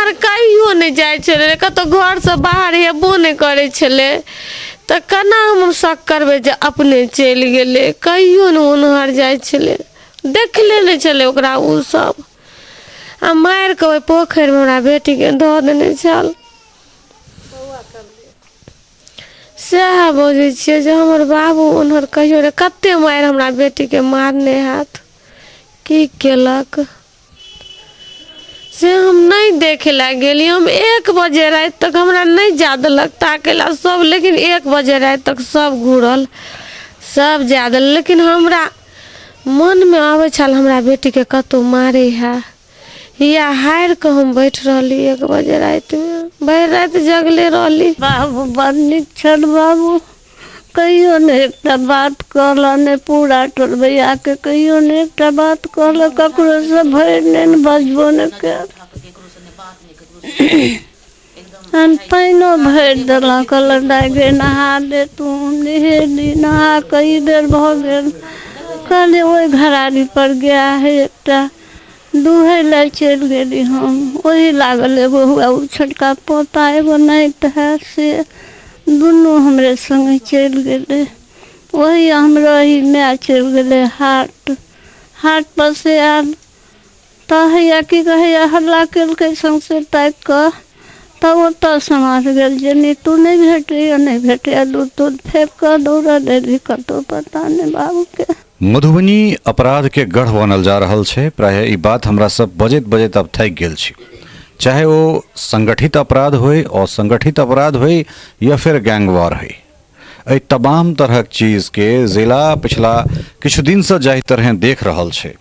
ओनहर कहियो नहि जाइ छलै, कतहु घरसँ बाहर हेबो नहि करै छलै, तऽ केना हम शक करबै जे अपने चलि गेलै? कहियो नहि ओनहर जाइ छलै, देखले नहि छलै ओकरा ओसभ। आ मारि कऽ ओहि पोखरिमे हमरा बेटीके धऽ देने छल। सएह बजै छियै जे हमर बाबू ओनहर कहियो नहि, कते मारि हमरा बेटीके मारने हैत, की केलक से हम नहि देखे लए गेली। हम 1 बजे राति तक हमरा नहि जा देलक ताकै लए सब, लेकिन 1 बजे राति तक सब घुरल, सब जा देलक, लेकिन हमरा मनमे आबै छल हमरा बेटीके कतहु मारै है। या हारि कऽ हम बैठ रहली 1 बजे रातिमे, भरि राति जगले रहली। बाबू बड़ नीक छल, बाबू कहियो नहि एकटा बात कहलक, नहि पूरा टोलबैयाके कहियो नहि एकटा बात कहलक, ककरोसँ भरि नहि बजबो नहि कयल। तहन पानिओ भरि देलक, कहलक दाइ गे नहा ले तू। हम नहेली, नहा कऽ ई बेर भऽ गेल। कहलियै ओहि घरारीपर गाय हइ एकटा, दुहै लए चलि गेली हम। ओही लागल एगो हुए ओ छोटका पोता, एगो नाति हइ, से दुनू हमरे सङ्गे चलि गेलै। ओही हम रही, माय चलि गेलै हाट। हाटपर से आयल तऽ हैया की कहैया हल्ला केलकै सौँसे ताकि कऽ, तऽ ओतऽ समाज गेल जे नीतू नहि भेटैए, नहि भेटैए। दूध तूध फेक कऽ दौड़ल एली, कतहु पता नहि बाबूके। मधुबनी अपराध के गढ़ बनल जा रहल छै। प्रायः ई बात हमरा सब बजैत बजैत आब थाकि गेल छी। चाहे ओ संगठित अपराध होय, असंगठित अपराध होय या फेर गैंगवार होय, एहि तमाम तरहक चीज के जिला पिछला किछु दिनसँ जाहि तरहें देख रहल छै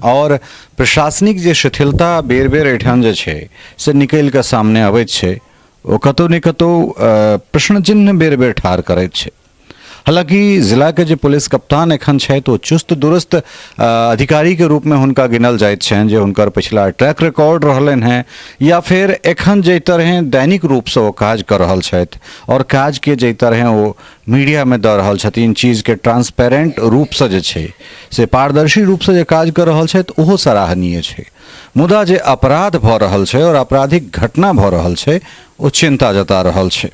और प्रशासनिक जे शिथिलता बेर बेर एहिठाम जे छै से निकलि कऽ सामने अबैत छै, ओ कतहु ने कतहु प्रश्न चिन्ह बेर बेर ठाढ़ करैत छै। हालांकि जिलाके जे पुलिस कप्तान एखन छथि ओ चुस्त दुरुस्त अधिकारीके रूपमे हुनका गिनल जाइत छनि, जे हुनकर पिछला ट्रैक रिकॉर्ड रहलनि हेँ या फेर एखन जाहि तरहें दैनिक रूपसँ ओ काज कऽ रहल छथि आओर काजके जाहि तरहें ओ मीडियामे दऽ रहल छथिन, चीजके ट्रांसपेरेंट रूपसँ जे छै से पारदर्शी रूपसँ जे काज कऽ रहल छथि ओहो सराहनीय छै। मुदा जे अपराध भऽ रहल छै आओर आपराधिक घटना भऽ रहल छै ओ चिन्ता जता रहल छै।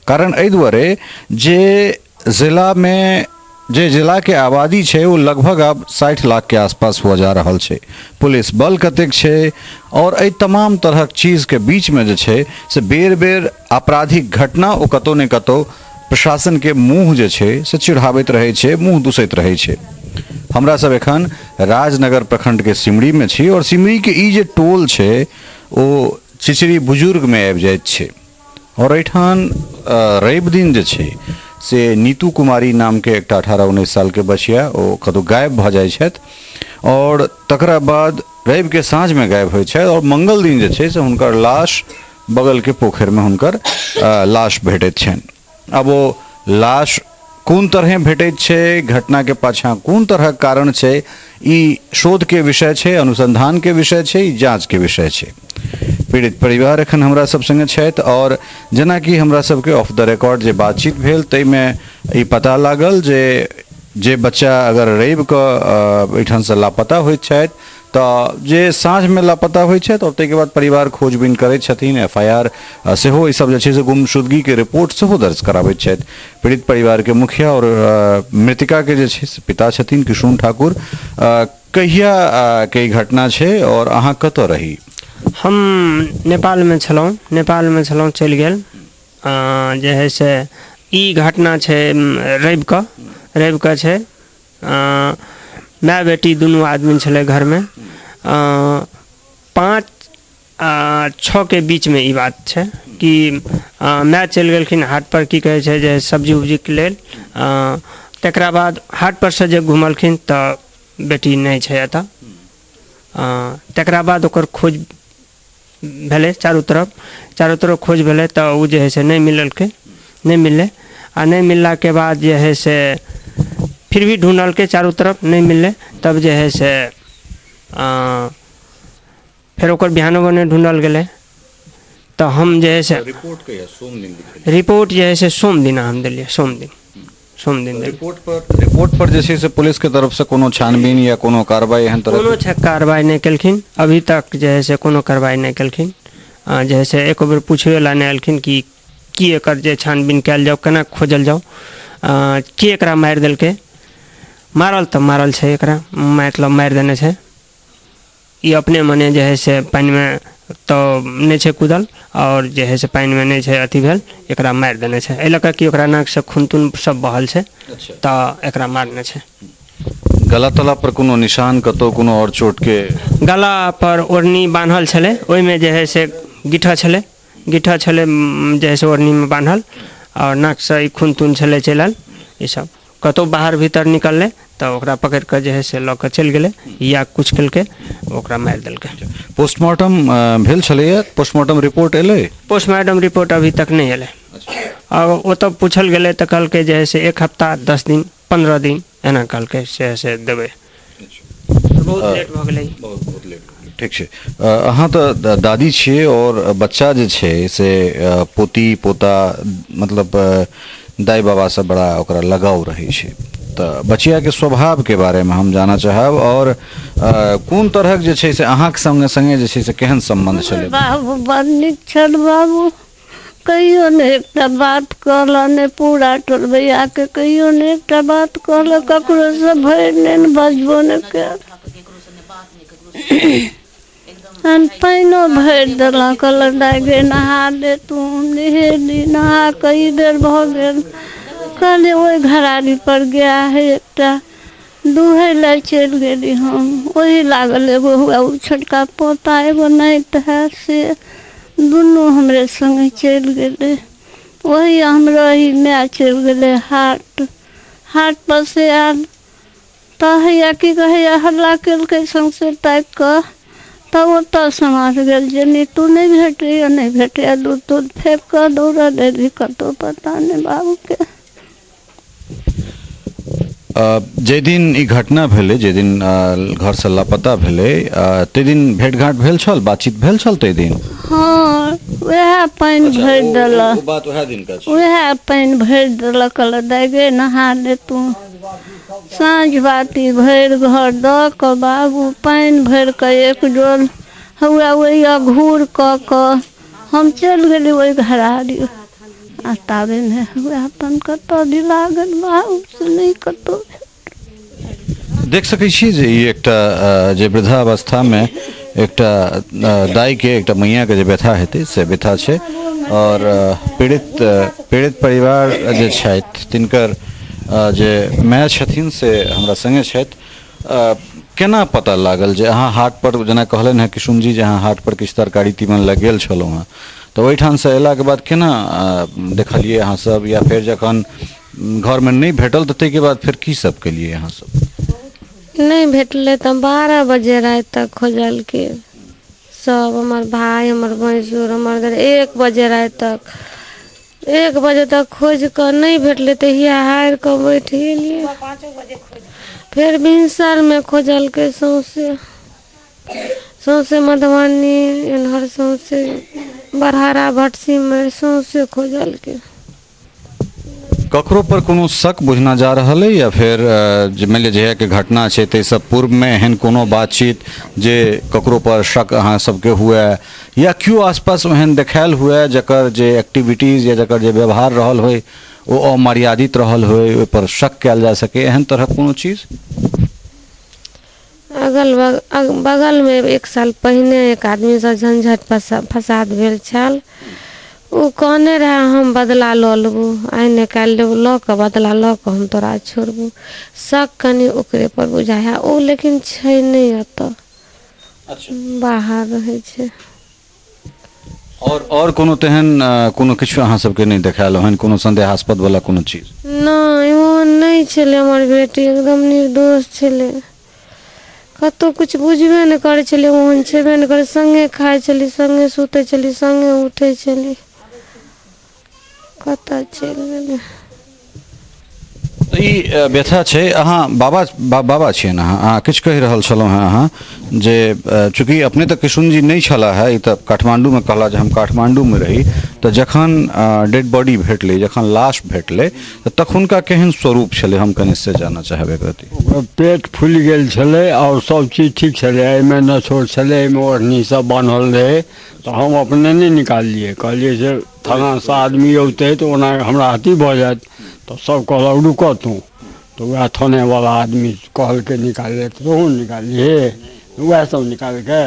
कारण एहि दुआरे जे जिलामे जे जिलाके आबादी छै ओ लगभग आब 60 लाखके आसपास हुअ जा रहल छै, पुलिस बल कतेक छै आओर एहि तमाम तरहक चीजके बीचमे जे छै से बेर बेर आपराधिक घटना ओ कतहु ने कतहु प्रशासनके मुँह जे छै से चिढ़ाबैत रहै छै, मुँह दुसैत रहै छै। हमरा सब एखन राजनगर प्रखंडके सिमरीमे छी आओर सिमरीके ई जे टोल छै ओ चिचरी बुजुर्गमे आबि जाइत छै आओर एहिठाम रवि दिन जे छै से नीतू कुमारी नामके एकटा 18-19 सालके बचिया ओ कतहु गायब भऽ जाइ छथि आओर तकरा बाद रविके साँझमे गायब होइ छथि आओर मंगल दिन जे छै से हुनकर लाश बगलके पोखरिमे हुनकर लाश भेटैत छनि। आब ओ लाश कोन तरहें भेटैत छै, घटनाके पाछाँ कोन तरहक कारण छै, ई शोधके विषय छै, अनुसंधानके विषय छै, ई जाँचके विषय छै। पीड़ित परिवार एखन हमरा सब सङ्गे छथि आओर जेनाकि हमरा सबके ऑफ the record जे बातचीत भेल ताहिमे ई पता लागल जे जे बच्चा अगर रविके एहिठामसँ लापता होइत छथि तऽ जे साँझमे लापता होइ छथि आओर ताहिके बाद परिवार खोजबीन करै छथिन, एफ I R सेहो ईसब जे छै से गुमशुदगीके रिपोर्ट सेहो दर्ज कराबैत छथि। पीड़ित परिवारके मुखिया आओर मृतिकाके जे छै से पिता छथिन किशुन ठाकुर, कहिया के ई घटना छै आओर अहाँ कतऽ रही? हम नेपालमे छलहुँ, नेपालमे छलहुँ, चलि गेल जे हइ से ई घटना छै रविके, रविके छै। माय बेटी दुनू आदमी छलै घरमे। 5 आ 6के बीचमे ई बात छै कि माय चलि गेलखिन हाटपर, की कहै छै जे सब्जी उब्जीके लेल। तकरा बाद हाटपर से जे घुमलखिन तऽ बेटी नहि छै एतऽ। तकरा बाद ओकर खोज भेलै चारू तरफ, चारू तरफ खोज भेलै तऽ ओ जे हइ से नहि मिललकै, नहि मिललै। आ नहि मिललाके बाद जे हइ से फिर भी ढूँढलकै चारू तरफ, नहि मिललै। तब जे हइ से फेर ओकर बिहानो भने ढूँढल गेलै। तऽ हम जे हइ से रिपोर्ट कहिया? सोम दिन लिखेलियै? रिपोर्ट जे हइ से सोम दिना हम देलियै, सोम दिन, सोम दिन देलियै। रिपोर्ट पर जे छै से पुलिस के तरफ से कोनो छानबीन या कोनो कार्रवाई एहन तरह? कोनो कार्रवाई नहि केलखिन अभी तक, जे हइ से कोनो कार्रवाई नहि केलखिन। जे है से एको बेर पुछैवला नहि एलखिन कि की एकर जे छानबीन कयल जाउ, केना खोजल जाउ, के एकरा मारि देलकै। मारल तऽ मारल छै एकरा, मतलब मारि देने छै। ई अपने मने जे है से पानिमे तऽ नहि छै कूदल, आओर जे है से पानिमे नहि छै अथी भेल, एकरा मारि देने छै। एहि लऽ कऽ कि ओकरा नाकसँ खून तून सब बहल छै, तऽ एकरा मारने छै। गला तला पर कोनो निशान, कतौ कोनो आओर चोट के? गला पर ओढ़नी बान्हल छलै, ओहिमे जे है से गिट्ठा छलै, गिट्ठा छलै जे है से ओढ़नीमे बान्हल, आओर नाकसँ ई खून तून छलै चलल। ईसब कतहु बाहर भीतर निकललै तऽ ओकरा पकड़ि कऽ जे है से लऽ कऽ चलि गेलै या किछु केलकै, ओकरा मारि देलकै। पोस्टमार्टम भेल छलैया? पोस्टमार्टम रिपोर्ट एलै? पोस्टमार्टम रिपोर्ट अभी तक नहि एलै। आओर ओतऽ पूछल गेलै तऽ कहलकै जे है से 1 हफ्ता 10 दिन 15 दिन एना कहलकै से से देबै। बहुत लेट भऽ गेलै। बहुत बहुत लेट। ठीक छै। अहाँ तऽ दादी छियै आओर बच्चा जे छै से पोती पोता मतलब दाइ बाबासँ बड़ा ओकरा लगाव रहै छै, तऽ बचियाके स्वभावके बारेमे हम जानऽ चाहब आओर कोन तरहक जे छै से अहाँके सङ्गे सङ्गे जे छै से केहन सम्बन्ध छलै? बाबू बड़ नीक छल बाबू, कहियो नहि एकटा बात कहलक, नहि पूरा टोलबैयाके कहियो नहि एकटा बात कहलक, ककरोसँ भरि नहि ने बजबो नहि कयल। तहन पानिओ भरि देलक, कहलक दाइ गे नहा दे तू। नहेली, नहा कऽ ई बेर भऽ गेल। कहलियै ओहि घरारीपर गाय हइ एकटा, दुहै लए चलि गेली हम। ओही लागल एगो हुए ओ छोटका पोता, एगो नाति हइ, से दुनू हमरे सङ्गे चलि गेलै। ओही हम रही, माय चलि गेलै हाट। हाटपर से आयल तऽ हैया की कहैया हल्ला केलकै सौँसे ताकि कऽ, तब ओतऽ समाज गेल जे नीतू नहि भेटैए, नहि भेटैए। दूध तूध फेक कऽ दौड़ल एली, कतहु पता नहि बाबूके। जाहि दिन ई घटना भेलै, जाहि दिन घरसँ लापता भेलै, ताहि दिन भेट घाट भेल छल, बातचीत भेल छल ताहि दिन? हँ, उएह पानि भरि देलक। बात उएह दिन का? उएह पानि भरि देलक, कहलक दाइ गे नहा ले तू। साँझ बाती भरि घर दऽ कऽ बाबू पानि भरि कऽ एक डोल हौआ ओहि अघूर कऽ कऽ हम चलि गेली ओहि घरारी, आ ताबेमे हौआ अपन कतऽ बिला गेल बाबू से नहि कतहु। देख सकै छी जे ई एकटा जे वृद्धावस्थामे एकटा दाइके, एकटा मैयाके जे व्यथा हेतै से व्यथा छै। आओर पीड़ित पीड़ित परिवार जे छथि तिनकर जे माय छथिन से हमरा सङ्गे छथि। केना पता लागल जे अहाँ हाट पर, जेना कहलनि हेँ किशुनजी जे अहाँ हाट पर किछु तरकारी तीमन लए गेल छलहुँ हेँ, तऽ ओहिठामसँ अयलाके बाद केना देखलियै अहाँ सब, या फेर जखन घरमे नहि भेटल तऽ ताहिके बाद फेर की सब केलियै अहाँ सब? नहि भेटलै तऽ 12 बजे राति तक खोजलकै सब, हमर भाय, हमर भैंसुर, हमर 1 बजे राति तक, 1 बजे तक खोजि कऽ नहि भेटलै तऽ हिया हारि कऽ बैठ गेलियै। फेर भिनसरमे खोजलकै सौँसे सौँसे मधुबनी एन्हर सौँसे बरहरा भटसिमैर सौँसे खोजलकै। ककरो पर कोनो शक बुझना जा रहल अइ या फेर जे मानि लिअ जहियाके घटना छै ताहिसँ पूर्वमे एहन कोनो बातचीत जे ककरो पर शक अहाँ सबके हुए या केओ आसपास ओहन देखायल हुए जकर जे एक्टिविटीज या जकर जे व्यवहार रहल होइ ओ अमर्यादित रहल होइ, ओहिपर शक कयल जा सकै, एहन तरहक कोनो चीज? अगल बगल बगलमे 1 साल पहिने एक आदमीसँ झंझट फसाद भेल छल। ओ कहने रहए हम बदला लऽ लेबौ, आइ ने काल्हि लऽ कऽ बदला लऽ कऽ हम तोरा छोड़बौ। शक कनि ओकरे पर बुझाइ है ओ, लेकिन छै नहि एतऽ, बाहर रहै छै। आओर कोनो तेहन कोनो किछु अहाँ सबके नहि देखायल ओहन कोनो संदेहास्पद वाला कोनो चीज? नहि, ओहन नहि छलै। हमर बेटी एकदम निर्दोष छलै, कतहु किछु बुझबे नहि करै छलै, ओहन छेबे नहि करै। सङ्गे खाइ छली, सङ्गे सुतै छली, सङ्गे उठै छली, कतऽ चलि गेलै। तऽ ई व्यथा छै। अहाँ बाबा बाबा छियै ने अहाँ? अहाँ किछु कहि रहल छलहुँ हेँ अहाँ जे चूँकि अपने तऽ किशुनजी नहि छलाह हे, ई तऽ काठमाण्डूमे कहला जे हम काठमाण्डूमे रही, तऽ जखन डेड बॉडी भेटलै, जखन लाश भेटलै, तऽ तखुनका केहन स्वरूप छलै, हम कनि से जानऽ चाहब एक रत्ती। ओकर पेट फुलि गेल छलै आओर सब चीज ठीक छलै, एहिमे नछोर छलै, एहिमे ओढ़नी सब बान्हल रहै, तऽ हम अपने नहि निकाललियै, कहलियै जे थानासँ आदमी औतै तऽ ओना हमरा अथी भऽ जायत। तऽ सब कहलक रुकऽ तू, तऽ वएह थानेवला आदमी कहलकै निकालि, तोहूँ निकाललिहे, वएह सब निकाललकै।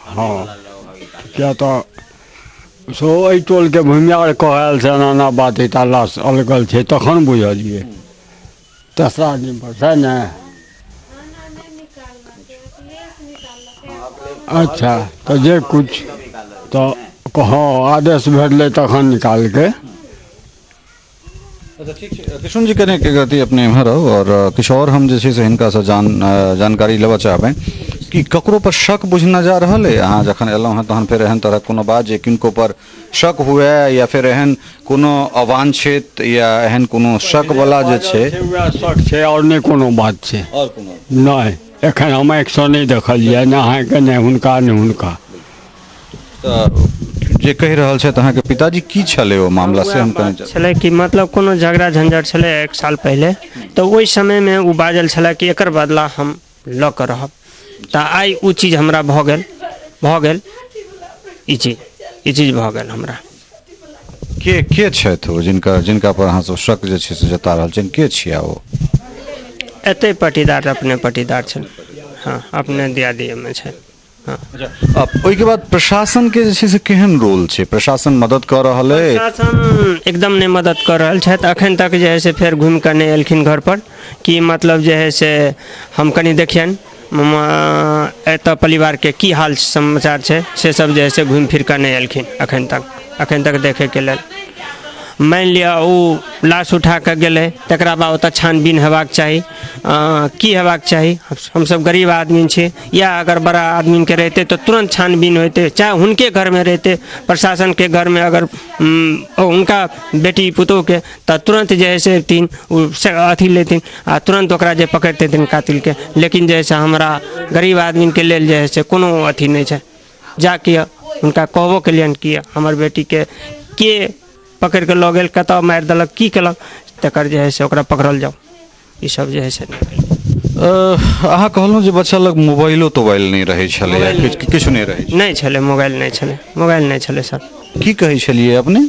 हँ, किए तऽ सेहो एहि टोलके भूमिहार कहल से एना एना बात एकटा लाश अलगल छै, तखन बुझलियै तेसरा दिनपर छै ने। अच्छा, तऽ जे किछु तऽ हँ आदेश भेटलै तखन निकाललकै। अच्छा, ठीक छै किशुन जी, कने एक रत्ती अपने एम्हर आउ आओर किछु आओर हम जे छै से हिनकासँ जानकारी लेबऽ चाहबनि कि ककरो पर शक बुझना जा रहल अइ? अहाँ जखन एलहुँ हेँ तहन फेर एहन तरहक कोनो बात जे किनको पर शक हुए या फेर एहन कोनो अवांछित या एहन कोनो शकवला जे छै? वएह शक छै, आओर नहि कोनो बात छै। आओर कोनो नहि, एखन हम आँखिसँ नहि देखलियै, नहि अहाँके, नहि हुनका, नहि हुनका। तऽ जे कहि रहल छथि अहाँके पिताजी, की छलै ओ मामला से हम कनि छलै कि मतलब कोनो झगड़ा झंझट छलै एक साल पहिले, तऽ ओहि समयमे ओ बाजल छलै कि एकर बदला हम लऽ कऽ रहब, तऽ आइ ओ चीज हमरा भऽ गेल, भऽ गेल ई चीज, ई चीज भऽ गेल हमरा। के के छथि ओ जिनका जिनका पर अहाँ सब शक जे छै से जता रहल छियनि, के छिया ओ? एतै पटीदार, अपने पटीदार छै। हँ, अपने दियादीमे छै। हँ। ओहिके बाद प्रशासनके जे छै से केहन रोल छै? प्रशासन मदद कऽ रहल अइ? प्रशासन एकदम नहि मदद कऽ रहल छथि एखन तक, जे हइ से फेर घुमि कऽ नहि एलखिन घरपर कि मतलब जे हइ से हम कनि देखियनि एतऽ परिवारके की हाल समाचार छै, से सब जे हइ से घुमि फिर कऽ नहि एलखिन एखन तक, एखन तक देखैके लेल। मानि लिअ ओ लाश उठा कऽ गेलै, तकरा बाद ओतऽ छानबीन हेबाक चाही, की हेबाक चाही। हमसब गरीब आदमी छी, या अगर बड़ा आदमीके रहितै तऽ तुरन्त छानबीन होइतै, चाहे हुनके घरमे रहितै, प्रशासनके घरमे अगर हुनका बेटी पुतोहुके, तऽ तुरन्त जे हइ से अयथिन, ओ अथी लेथिन आ तुरन्त ओकरा जे पकड़ितेथिन कातिलके। लेकिन जे हइ से हमरा गरीब आदमीके लेल जे हइ से कोनो अथी नहि छै। जाके हुनका कहबो केलियनि कि हमर बेटीके के पकड़ि कऽ लऽ गेल, कतऽ मारि देलक, की केलक, तकर जे हइ से ओकरा पकड़ल जाउ, ई सब जे हइ से नहि। अहाँ कहलहुँ जे बच्चा लग मोबाइलो तोबाइल नहि रहै छलैए, किछु किछु नहि रहै? नहि छलै मोबाइल, नहि छलै मोबाइल, नहि छलै सर। की कहै छलियै अपने?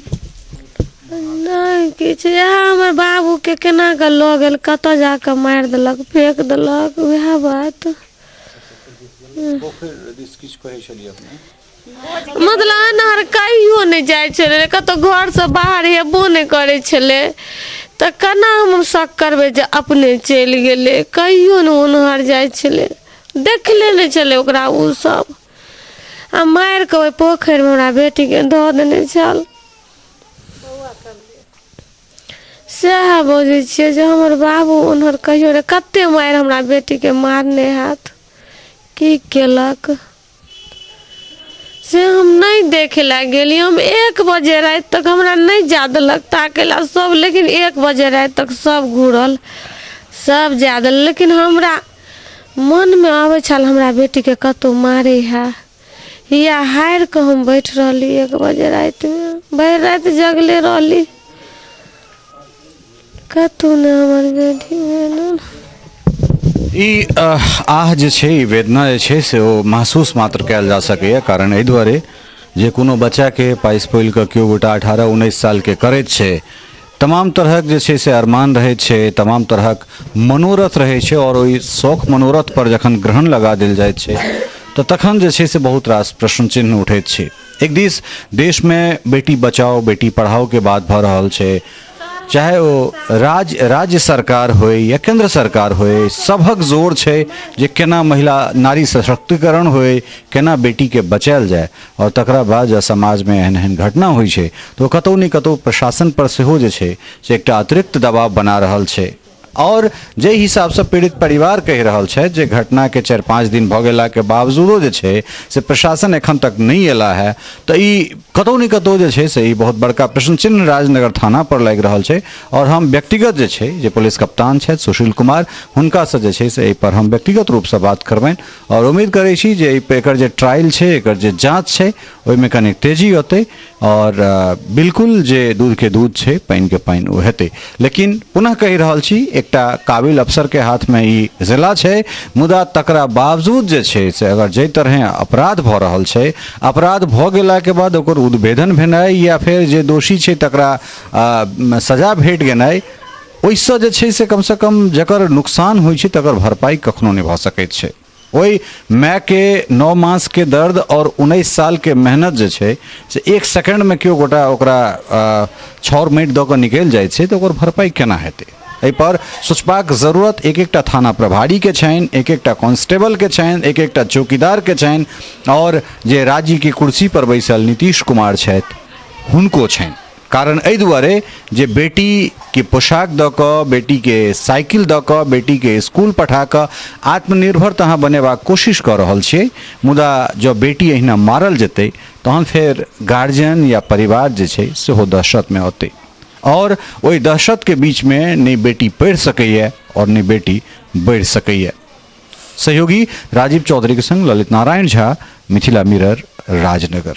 नहि किछु, इएह हमर बाबूके केना कऽ लऽ गेल, कतऽ जा कऽ मारि देलक, फेक देलक, उएह बात। पोखरि दिस किछु कहै छलियै अपने? मतलब अनहर कहियो नहि जाइ छलै, कतहु घरसँ बाहर हेबो नहि करै छलै, तऽ केना हम शक करबै जे अपने चलि गेलै? कहियो नहि ओनहर जाइ छलै, देखले नहि छलै ओकरा ओसभ, आ मारि कऽ ओहि पोखरिमे हमरा बेटीके धऽ देने छल। सएह बजै छियै जे हमर बाबू ओनहर कहियो नहि, कते मारि हमरा बेटीके मारने हैत, की केलक से हम नहि देखे लए गेली। हम 1 बजे राति तक हमरा नहि जा देलक ताकै लए सब, लेकिन 1 बजे राति तक सब घुरल, सब जा देलक, लेकिन हमरा मनमे अबै छल हमरा बेटीके कतहु मारै है, या हारि कऽ हम बैठ रहली। 1 बजे रातिमे भरि राति जगले रहली, कतहु नहि हमर बेटी भेल। ई आह जे छै, ई वेदना जे छै से ओ महसूस मात्र कयल जा सकैए, कारण एहि दुआरे जे कोनो बच्चाके पाइस पोलि कऽ केओ गोटा 18 19 सालके करैत छै, तमाम तरहक जे छै से अरमान रहै छै, तमाम तरहक मनोरथ रहै छै, आओर ओहि शौख मनोरथ पर जखन ग्रहण लगा देल जाइत छै तऽ तखन जे छै से बहुत रास प्रश्न चिन्ह उठैत छै। एक दिस देशमे बेटी बचाओ बेटी पढ़ाओके बात भऽ रहल छै, चाहे ओ राज्य राज्य सरकार होय या केंद्र सरकार होय, सभक जोर छै जे केना महिला नारी सशक्तिकरण होय, केना बेटीके बचायल जाय, आओर तकरा बाद जँ समाजमे एहन एहन घटना होइ छै तऽ ओ कतहु ने कतहु प्रशासनपर सेहो जे छै से एकटा अतिरिक्त दबाव बना रहल छै। आओर जाहि हिसाबसँ पीड़ित परिवार कहि रहल छथि जे घटनाके 4-5 दिन भऽ गेलाके बावजूदो जे छै से प्रशासन एखन तक नहि एला है, तऽ ई कतहु ने कतहु जे छै से ई बहुत बड़का प्रश्न चिन्ह राजनगर थाना पर लागि रहल छै। आओर हम व्यक्तिगत जे छै जे पुलिस कप्तान छथि सुशील कुमार, हुनकासँ जे छै से एहिपर हम व्यक्तिगत रूपसँ बात करबनि आओर उम्मीद करै छी जे एहि एकर जे ट्रायल छै, एकर जे जाँच छै, ओहिमे कनि तेजी अतै आओर बिल्कुल जे दूधके दूध छै पानिके पानि ओ हेतै। लेकिन पुनः कहि रहल छी, एकटा काबिल अफसरके हाथमे ई जिला छै, मुदा तकरा बावजूद जे छै से अगर जाहि तरहें अपराध भऽ रहल छै, अपराध भऽ गेलाके बाद ओकर उद्भेदन भेनाइ या फेर जे दोषी छै तकरा सजा भेट गेनाइ, ओहिसँ जे छै से कमसँ कम जकर नुकसान होइ छै तकर भरपाइ कखनो नहि भऽ सकैत छै। ओहि मायके 9 मासके दर्द आओर 19 सालके मेहनत जे छै से 1 सेकंडमे केओ गोटा ओकरा छाउर माटि दऽ कऽ निकलि जाइ छै तऽ ओकर भरपाइ केना हेतै? एहिपर सोचबाक जरूरत एक एकटा थाना प्रभारीके छनि, एक एकटा कॉन्स्टेबलके छनि, एक एकटा चौकीदारके छनि आओर जे राज्यके कुर्सी पर बैसल नीतीश कुमार छथि हुनको छनि। कारण एहि दुआरे जे बेटीके पोशाक दऽ कऽ, बेटीके साइकिल दऽ कऽ, बेटीके स्कूल पठा कऽ आत्मनिर्भर तऽ अहाँ बनेबाक कोशिश कऽ रहल छियै, मुदा जँ बेटी एहिना मारल जेतै तहन फेर गार्जियन या परिवार जे छै सेहो दहशतमे औतै आओर ओहि दहशतके बीचमे नहि बेटी पढ़ि सकैए आओर नहि बेटी बढ़ि सकैए। सहयोगी राजीव चौधरीके संग ललित नारायण झा, मिथिला मिरर, राजनगर।